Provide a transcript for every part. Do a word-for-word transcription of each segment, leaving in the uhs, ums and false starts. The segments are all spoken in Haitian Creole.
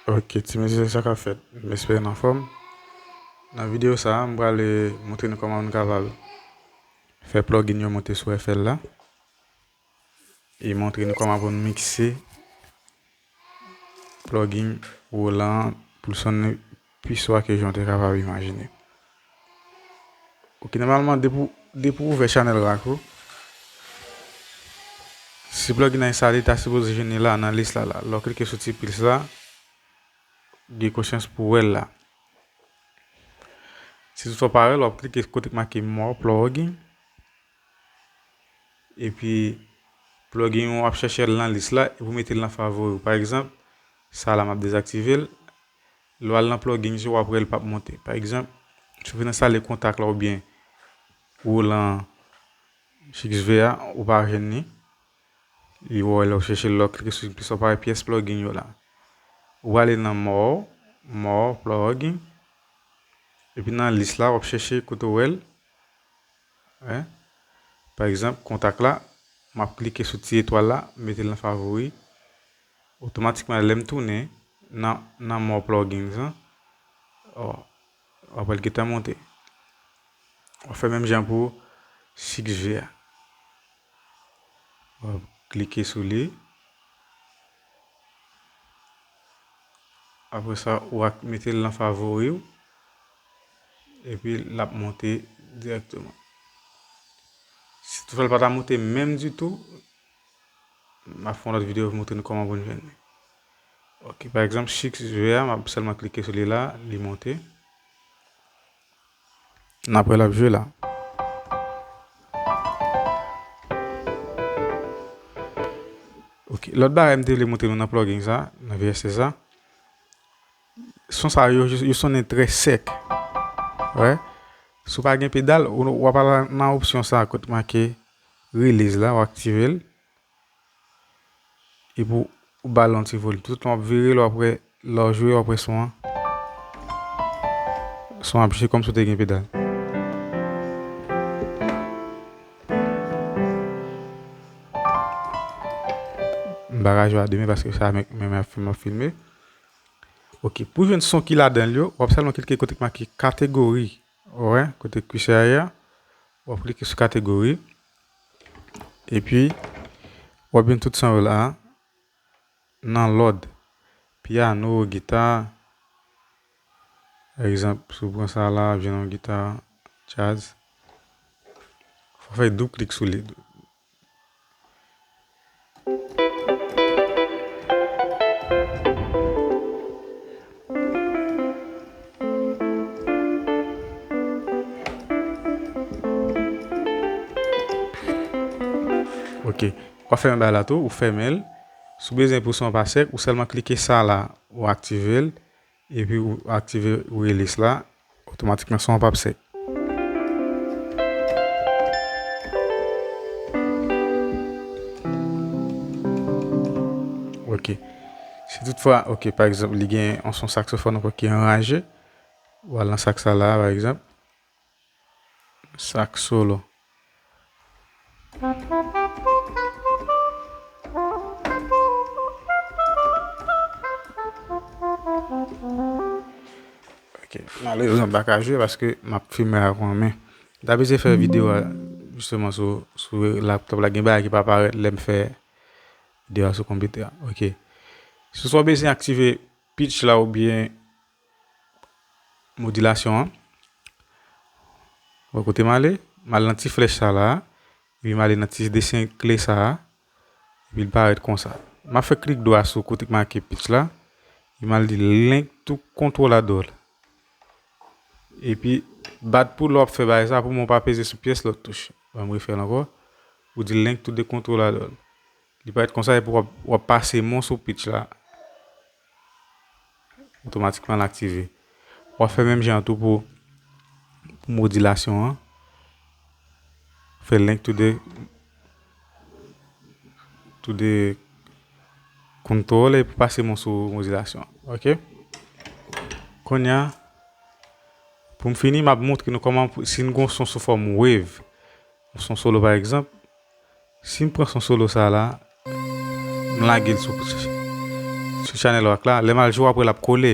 Ok, ti mesye, sa k ap fèt? M espere n anfòm. Nan videyo sa a, m prale montre nou kòman nou kapab fè plugin yo monte sou F L la. E montre nou kòman pou n mikse plugin Roland an pou l sonnen pi swa ke jan w te kapab imajine. Ok, nòmalman, depi w, depi w ouvè chanèl rack ou, si plugin nan enstale, ta sipoze jwenn li la, nan lis la, la. Lè w klike sou ti plis la, gen konsyans pou w wè l la. Si toutfwa w pa wè l, w ap klike kote k make More Plugin. Epi, plugin w ap chèche l nan lis la, epi w mete l nan favori w. Pa egzanp, sa la m ap dezaktive l. Lè w al nan plugins yo, w ap wè l p ap monte. Pa egzanp, si w fin enstale kontak la oubyen Roland X V a, ou pa jwenn li. Li wè lè w chèche l, lè w klike sou plis, w ap wè pyès plugin yo la. Ou ale nan More, More Plugin. Epi nan lis la, w ap chèche kote w wè l. Wè. Pa egzanp, kontak la, m ap klike sou ti etwal la, mete l nan favori. Otomatikman, lè m tounen nan, nan More Plugins an, w ap wè l gentan monte. W ap fè menm jan pou X V a. W ap klike sou li. Apre sa, w a mete l nan favori w. Epi l ap monte dirèkteman. Si toutfwa l pa ta monte menm ditou, m ap fè yon lòt videyo pou montre nou kòman pou n jwenn li. Ok, pa egzanp, X V a, m ap sèlman klike sou li la, li monte. N ap wè l ap jwe la. Ok, lòt bagay m te vle montre nou nan plugin sa, nan V S T sa. Son sa yo, yo sonnen trè sèk. Wè. Si w pa gen pedal, ou, w ap al nan opsyon sa kote make release la, w aktive l. Epi w ba l yon ti volim. Tout tan w ap vire l, w ap wè, lè w jwe, w ap wè son an. Son an ap jwe kòmsi w te gen pedal. M pa ka jwe a de men paske sa men, men m ap filme. Ok, pou jwenn son ki ladan l yo, w ap sèlman klike kote k make kategori. Ou wè, kote kisè a ye a, w ap klike sou kategori. Epi, w ap jwenn tout son yo la, nan lòd. Pyano, gita. Pa egzanp, si w pran sa la, w ap jwenn yon gita, jazz. Fò w fè doub klik sou li. Ok. W ap fèmen bagay la tou, ou fèmen l. Si w bezwen pou son an pa sèk, ou sèlman klike sa la, ou aktive l. Epi ou aktive release la, otomatikman son an p ap sèk. Ok. Si toutfwa, ok, pa egzanp, li gen yon son saksofòn ankò ki anraje, ou al nan saks sa la, pa egzanp. Sax solo. Ok, malerezman m pa ka jwe paske m ap filme ak yon men. M ta bezwen fè videyo a jisteman sou, sou laptop la, gen bagay ki pa parèt lè m fè videyo a sou konpitè a. Ok. Si w bezwen aktive pitch la oubyen modilasyon an. Wè kote m ale? M al nan ti flèch sa la, epi m ale nan ti desen kle sa a, epi l parèt konsa. M ap fè klik dwa sou kote k make pitch la, epi m al di link to controller DAW. Epi bat pou lè w ap fè bagay sa, pou mwen w pa peze sou pyès lòt touch. Ban m refè l ankò. Ou di link to the controller DAW. Li parèt konsa epi w ap, w ap pase mous sou pitch la. Otomatikman l aktive. W ap fè menm jan an tou pou, pou modilasyon an. Fè link to the, to the control epi pase mous sou modilasyon an. Ok? Kounye a, pou m fini, m ap montre nou kòman pou, si n gen yon son sou fòm wave, yon son solo pa egzanp, si m pran son solo sa la, m lage l sou pitch. Sou Channel Work la, lè m al jwe, w ap wè l ap kole.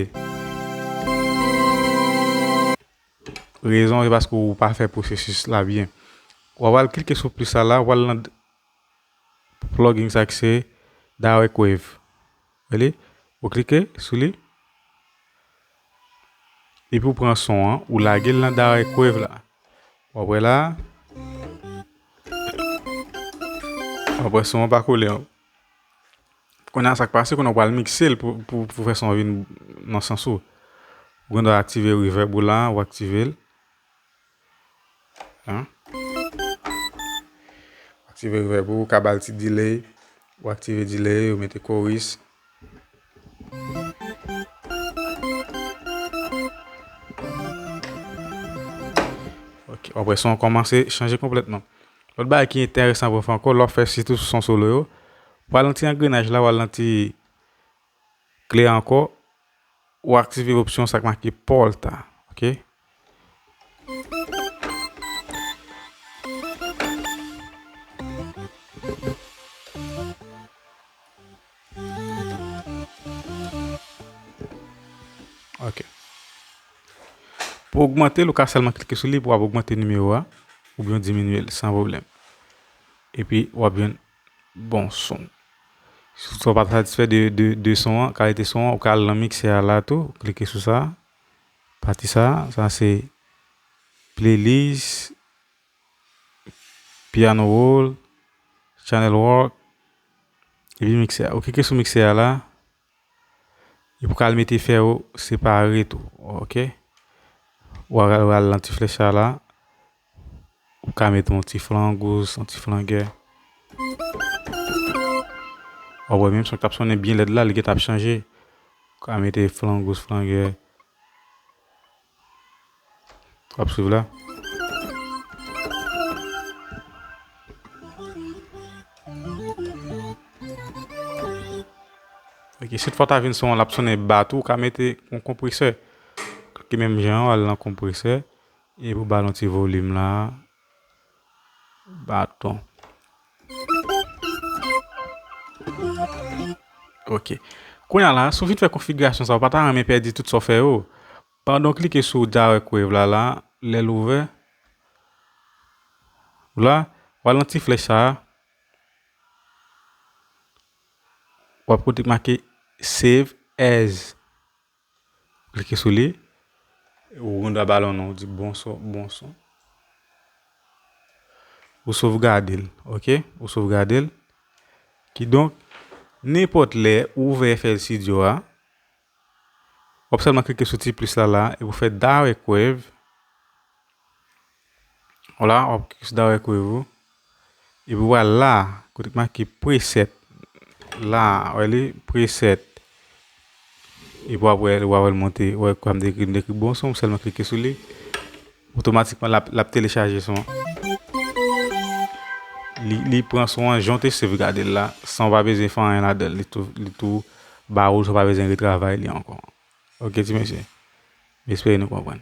Rezon, se paske w pa fè pwosesis la byen. W ap al klike sou plis la la, w al nan plugin sa ki se Direct Wave. Wè li? Ou klike sou li. Epi w pran son an, ou lage l nan Direct Wave la. W ap wè la. W ap wè son an pa kole an. Kounye a sa k pase, kounye a w pral mikse l pou, pou, pou fè son an vin nan sans ou. Ou gen dwa aktive reverb ou la, ou aktive l. Hein? Ou aktive reverb ou, ou ka ba l ti delay. Ou aktive delay, ou mete chorus. Ok, w ap wè son an kòmanse chanje konplètman. Lòt bagay ki enteresan pou fè ankò, lè w ap fè sitou sou son solo yo, w al nan ti angrenaj la, w al nan ti kle a ankò, ou aktive opsyon sa k make pòlt a, ok? Ok. Pou ogmante l, ou ka sèlman klike sou li pou w ap ogmante nimewo a, oubyen w diminye l san pwoblèm. Epi, w ap jwenn bon son. Si w pa satisfè de, de, de son an, kalite son an, ou ka al nan miksè a la tou, klike sou sa. Pati sa, sa se playlist, piano roll, channel work, epi miksè a. Ou klike sou miksè a la, epi ou ka al mete efè yo separe tou, ok? Ou al, ou al nan ti flèch sa la, ou ka mete yon ti flangous, yon ti flangè. W ap wè menm son k t ap sonnen byen lèd la, li gentan ap chanje. Ou ka mete flangous, flangè. W ap swiv la. Ok, si w ta vin son an, l ap sonnen ba tou, ou ka mete yon konpresè. Ki menm jan an, al nan konpresè. Epi w ba l yon ti volim la. Baton. Ok. Kounye a la, si w fin fè konfigirasyon sa, ou pa ta renmen pèdi tout sa w fè yo. Pandan w klike sou Direct Wave la, la, lè l ouvè, la, w al nan ti flèch sa a, w ap kote k make Save As. Klike sou li. Ou gen dwa ba l yon non, ou di bon son, bon son. Ou sovgade l, ok? Ou sovgade l. Kidonk, nenpòt lè ou ouvè F L Studio a, w ap sèlman klike sou ti plis la la, epi w fè Direct Wave. Vwala, w ap klike sou Direct Wave ou. Epi w al la, kote k make preset. La, wè li, preset. Epi w ap wè, w ap wè l monte. Wè, kwa m te ekri, m te ekri bon son, m sèlman klike sou li. Otomatikman, l ap, l ap telechaje son an. Li, li pran son an, jan w te sovgade l la, san w pa bezwen fè anyen ladan l. Li tou, li tou ba ou l, san w pa bezwen retravay li ankò. Ok, ti mesye. M espere nou konprann.